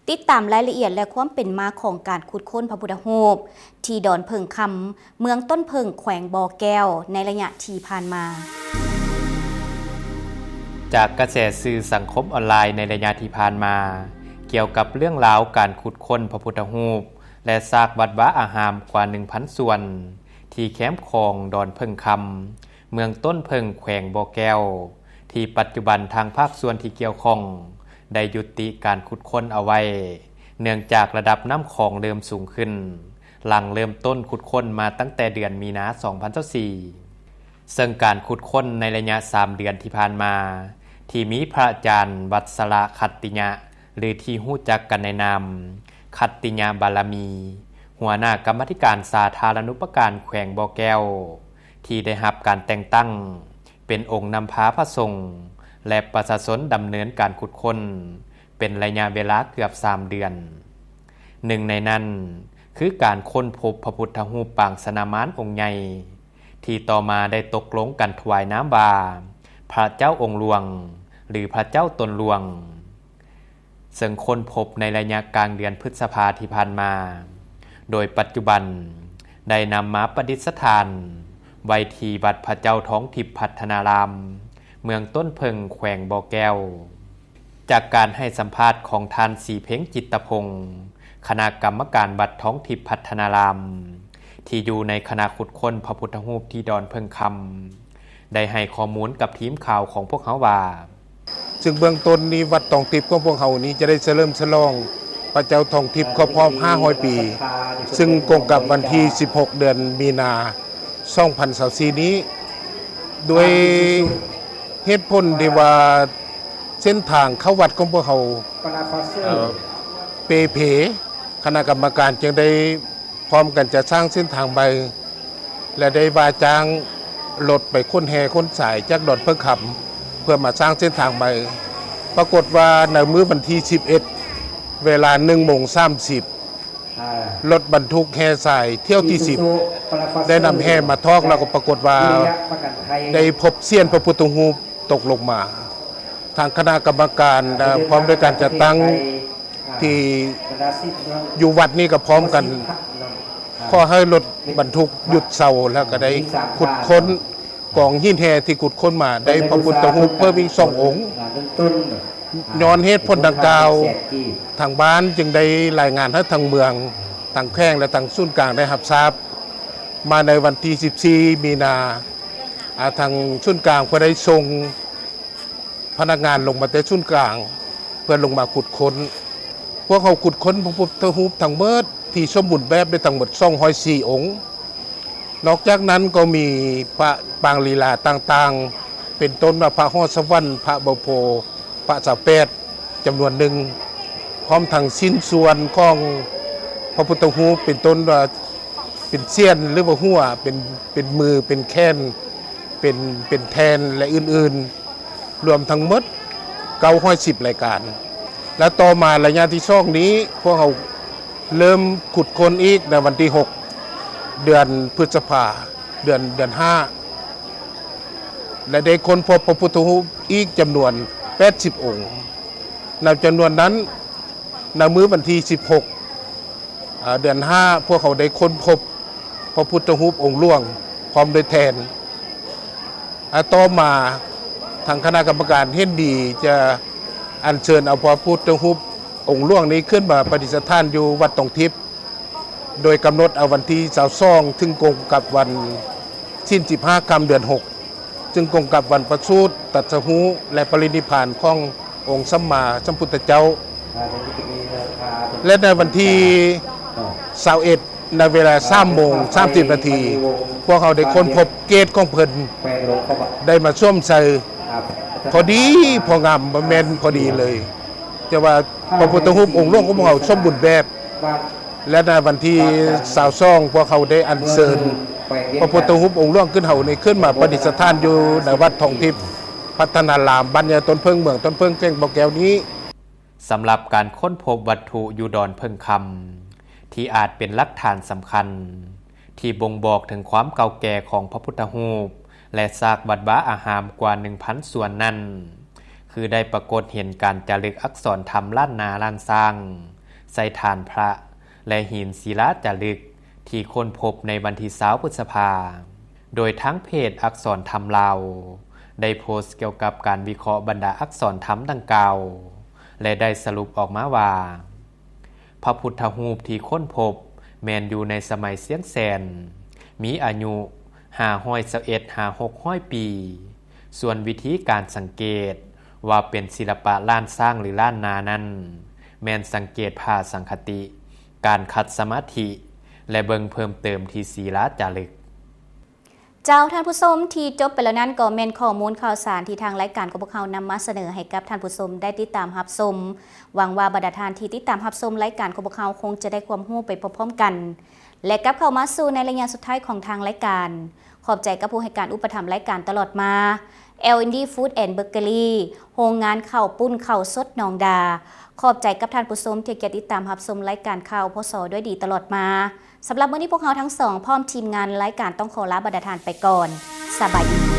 ຕິດຕາມລາຍລະອຽດ ແລະ ຄວາມເປັນມາຂອງການຂຸດຄົ້ນພະພຸດທະຮູບທີ່ດອນເຜິ້ງຄຳ, ເມືອງຕົ້ນເຜິ້ງ, ແຂວງບໍ່ແກ້ວ ໃນໄລຍະທີ່ຜ່ານມາ. ຈາກກະແສສື່ສັງຄົມອອນລາຍໃນໄລຍະທີ່ຜ່ານມາ ກ່ຽວກັບເລື່ອງລາວການຂຸດຄົ້ນພະພຸດທະຮູບ ແລະ ຊາກວັດວາອາຮາມກວ່າໜຶ່ງພັນສ່ວນ ທີ່ແຄມຂອງດອນເຜິ້ງຄຳ, ເມືອງຕົ້ນເຜິ້ງ, ແຂວງບໍ່ແກ້ວ ທີ່ປັດຈຸບັນທາງພາກສ່ວນທີ່ກ່ຽວຂ້ອງໄດ້ຍຸຕິການຂຸດຄົ້ນເອົາໄວ້ ເນື່ອງຈາກລະດັບນ້ຳຂອງເລີ່ມສູງຂຶ້ນ ຫຼັງເລີ່ມຕົ້ນຂຸດຄົ້ນມາຕັ້ງແຕ່ເດືອນມີນາ ສອງພັນຊາວສີ່ ເຊິ່ງການຂຸດຄົ້ນໃນໄລຍະສາມເດືອນທີ່ຜ່ານມາ ທີ່ມີພະອາຈານ ວັດສະລະ ຂັດຕິຍະ ຫຼື ທີ່ຮູ້ຈັກກັນໃນນາມ ຂັດຕິຍະບາລະມີ ຫົວໜ້າກຳມາທິການສາທາລະນຸປະການແຂວງບໍ່ແກ້ວ ທີ່ໄດ້ຮັບການແຕ່ງຕັ້ງເປັນອົງນຳພາພະສົງ ແລະ ປະຊາຊົນດຳເນີນການຂຸດຄົ້ນ ເປັນໄລຍະເວລາເກືອບສາມເດືອນ. ໜຶ່ງໃນນັ້ນ ຄືການຄົ້ນພົບພະພຸດທະຮູບປາງຊະນະມານອົງໃຫຍ່ ທີ່ຕໍ່ມາໄດ້ຕົກລົງກັນຖວາຍນາມວ່າ ພະເຈົ້າອົງຫຼວງ ຫຼື ພະເຈົ້າຕົນຫຼວງ ເຊິ່ງຄົ້ນພົບໃນໄລຍະກາງເດືອນພຶດສະພາທີ່ຜ່ານມາ, ໂດຍປັດຈຸບັນໄດ້ນຳມາປະດິດສະຖານໄວ້ທີ່ວັດພະເຈົ້າທອງທິບພັດທະນາລາມ, ເມືອງຕົ້ນເຜິ້ງ, ແຂວງບໍ່ແກ້ວ. ຈາກການໃຫ້ສຳພາດຂອງທ່ານ ສີເພັງ ຈິດຕະພົງ, ຄະນະກຳມະການວັດທອງທິບພັດທະນາລາມ ທີ່ຢູ່ໃນຄະນະຂຸດຄົ້ນພະພຸດທະຮູບທີ່ດອນເຜິ້ງຄຳ ໄດ້ໃຫ້ຂໍ້ມູນກັບທີມຂ່າວຂອງພວກເຮົາວ່າ, ຊຶ່ງເບື້ອງຕົ້ນນີ້ ວັດທອງທິບຂອງພວກເຮົານີ້ຈະໄດ້ສະເຫຼີມສະຫຼອງພະເຈົ້າທອງທິບຄົບຮອບຫ້າຮ້ອຍປີ, ຊຶ່ງກົງກັບວັນທີສິບຫົກ ເດືອນມີນາ ສອງພັນຊາວສີ່ນີ້ ດ້ວຍເຫດຜົນທີ່ວ່າເສັ້ນທາງເຂົ້າວັດຂອງພວກເຮົາ ເອີ ເປ່ເພ, ຄະນະກຳມະການຈຶ່ງໄດ້ ພ້ອມກັນຈະສ້າງເສັ້ນທາງໃໝ່ ແລະ ໄດ້ວ່າຈ້າງລົດໄປຂົນແຮ່ຂົນຊາຍຈາກດອນເຜິ້ງຄຳ ເພື່ອມາສ້າງເສັ້ນທາງໃໝ່. ປາກົດວ່າໃນມື້ວັນທີສິບເອັດ ເວລາໜຶ່ງໂມງສາມສິບ ລົດບັນທຸກແຮ່ຊາຍຖ້ຽວທີສິບ ໄດ້ນຳແຮ່ມາຖອກ ແລ້ວກໍປາກົດວ່າໄດ້ພົບເສຍນພະພຸດທະຮູບຕົກລົງມາ. ທາງຄະນະກຳມະການ ເອີ ພ້ອມດ້ວຍການຈັດຕັ້ງ ທີ່ຢູ່ວັດນີ້ກໍພ້ອມກັນຂໍໃຫ້ລົດບັນທຸກຢຸດເຊົາ ແລ້ວກໍໄດ້ຂຸດຄົ້ນກອງຫີນແຮ່ທີ່ຂຸດຄົ້ນມາ ໄດ້ພະພຸດທະຮູບເພີ່ມອີກສອງອົງ. ຍ້ອນເຫດຜົນດັ່ງກ່າວ ທາງບ້ານຈຶ່ງໄດ້ລາຍງານໃຫ້ທາງເມືອງ, ທາງແຂວງ ແລະ ທາງສູນກາງໄດ້ຮັບຊາບ. ມາໃນວັນທີສິບສີ່ ມີນາ, ອາ, ທາງສູນກາງກໍໄດ້ສົ່ງ ພະນັກງານລົງມາແຕ່ສູນກາງ ເພື່ອລົງມາຂຸດຄົ້ນ. ພວກເຮົາຂຸດຄົ້ນພະພຸດທະຮູບທັງໝົດທີ່ສົມບູນແບບໄດ້ທັງໝົດສອງຮ້ອຍສີ່ອົງ. ນອກຈາກນັ້ນກໍມີພະປາງລີລາຕ່າງໆ ເປັນຕົ້ນວ່າພະຫໍສະຫວັນ, ພະເບົາໂພ, ພະຊາວແປດ ຈຳນວນໜຶ່ງ, ພ້ອມທັງຊິ້ນສ່ວນຂອງພະພຸດທະຮູບ ເປັນຕົ້ນວ່າເປັນສຽນ ຫຼືວ່າຫົວ, ເປັນ, ເປັນມື, ເປັນແຂນ, ເປັນ, ເປັນແທ່ນ ແລະ ອື່ນໆ. ລວມທັງໝົດເກົ້າຮ້ອຍສິບລາຍການ ແລະ ຕໍ່ມາໄລຍະທີສອງນີ້ ພວກເຮົາເລີ່ມຂຸດຄົ້ນອີກໃນວັນທີຫົກ ເດືອນພຶດສະພາ ເດືອນ, ເດືອນຫ້າ ແລະ ໄດ້ຄົ້ນພົບພະພຸດທະຮູບອີກຈຳນວນແປດສິບອົງ. ໃນຈຳນວນນັ້ນ ໃນມື້ວັນທີສິບຫົກ ເດືອນຫ້າ ພວກເຮົາໄດ້ຄົ້ນພົບພະພຸດທະຮູບອົງຫຼວງພ້ອມດ້ວຍແທ່ນ. ອາ, ຕໍ່ມາທາງຄະນະກຳມະການເຫັນດີຈະອັນເຊີນເອົາພະພຸດທະຮູບອົງຫຼວງນີ້ຂຶ້ນມາປະດິດສະຖານຢູ່ວັດທອງທິບ ໂດຍກຳນົດເອົາວັນທີຊາວສອງ ຊຶ່ງກົງກັບວັນສິນສິບຫ້າຄ່ຳເດືອນຫົກ ຊຶ່ງກົງກັບວັນປະສູດຕັດສະຮູ້ ແລະ ປະລິນິບພານຂອງອົງສຳມາສຳພຸດທະເຈົ້າ ແລະ ໃນວັນທີຊາວເອັດ ໃນເວລາສາມໂມງສາມສິບນາທີ ພວກເຮົາໄດ້ຄົ້ນພົບເກດຂອງເພິ່ນ ໄດ້ມາສວມໃສ່ ພໍດີພໍງາມ, ບໍ່ແມ່ນພໍດີເລີຍ ແຕ່ວ່າພະພຸດທະຮູບອົງຫຼວງຂອງພວກເຮົາສົມບູນແບບ. ແລະ ໃນວັນທີຊາວສອງ ພວກເຮົາໄດ້ອັນເຊີນພະພຸດທະຮູບອົງຫຼວງຂຶ້ນເຮົານີ້ ຂຶ້ນມາປະດິດສະຖານຢູ່ໃນວັດທອງທິບພັດທະນາລາມ ບ້ານໃຫຍ່ຕົ້ນເຜິ້ງ ເມືອງຕົ້ນເຜິ້ງ ແຂວງບໍ່ແກ້ວນີ້. ສຳລັບການຄົ້ນພົບວັດຖຸຢູ່ດອນເຜິ້ງຄຳ ທີ່ອາດເປັນຫຼັກຖານສຳຄັນ ທີ່ບົ່ງບອກເຖິງຄວາມເກົ່າແກ່ຂອງພະພຸດທະຮູບ ແລະ ຊາກວັດວາອາຮາມກວ່າໜຶ່ງພັນສ່ວນນັ້ນ ຄືໄດ້ປາກົດເຫັນການຈາລຶກອັກສອນທຳລ້ານນາລ້ານຊ້າງ ໃສ່ຖານພະ ແລະ ຫີນສິລາຈາລຶກ ທີ່ຄົ້ນພົບໃນວັນທີຊາວ ພຶດສະພາ. ໂດຍທາງເພຈອັກສອນທຳລາວ ໄດ້ໂພສກ່ຽວກັບການວິເຄາະບັນດາອັກສອນທຳດັ່ງກ່າວ ແລະ ໄດ້ສະຫຼຸບອອກມາວ່າ ພະພຸດທະຮູບທີ່ຄົ້ນພົບແມ່ນຢູ່ໃນສະໄໝຊຽງແສນ, ມີອາຍຸຫ້າຮ້ອຍຊາວເອັດຫາຫົກຮ້ອຍປີ. ສ່ວນວິທີການສັງເກດວ່າເປັນສິລະປະລ້ານຊ້າງ ຫຼື ລ້ານນານັ້ນ ແມ່ນສັງເກດຜ້າສັງຄະຕິ, ການຂັດສະມາທິ ແລະ ເບິ່ງເພີ່ມເຕີມທີ່ສີລາຈາລຶກ. ເຈົ້າ ທ່ານຜູ້ຊົມ, ທີ່ຈົບໄປແລ້ວນັ້ນກໍແມ່ນຂໍ້ມູນຂ່າວສານທີ່ທາງລາຍການຂອງພວກເຮົານຳມາສະເໜີໃຫ້ກັບທ່ານຜູ້ຊົມໄດ້ຕິດຕາມຮັບຊົມ. ຫວັງວ່າບັນດາທ່ານທີ່ຕິດຕາມຮັບຊົມລາຍການຂອງພວກເຮົາຄົງຈະໄດ້ຄວາມຮູ້ໄປພ້ອມໆກັນ ແລະ ກັບເຂົ້າມາສູ່ໃນໄລຍະສຸດທ້າຍຂອງທາງລາຍການ. ຂອບໃຈກັບຜູ້ໃຫ້ການອຸປະຖຳລາຍການຕະຫຼອດມາ, ແອລ ອິນດີ ຟູດ ແອນ ເບີເກີຣີ, ໂຮງງານເຂົ້າປຸ້ນເຂົ້າສົດໜອງດາ. ຂອບໃຈກັບທ່ານຜູ້ຊົມທີ່ໃຫ້ກຽດຕິດຕາມຮັບຊົມລາຍການຂ່າວ ພສ ດ້ວຍດີຕະຫຼອດມາ. ສຳລັບມື້ນີ້ພວກເຮົາທັງສອງ ພ້ອມທີມງານລາຍການຕ້ອງຂໍລາບັນດາທ່ານໄປກ່ອນ. ສະບາຍດີ.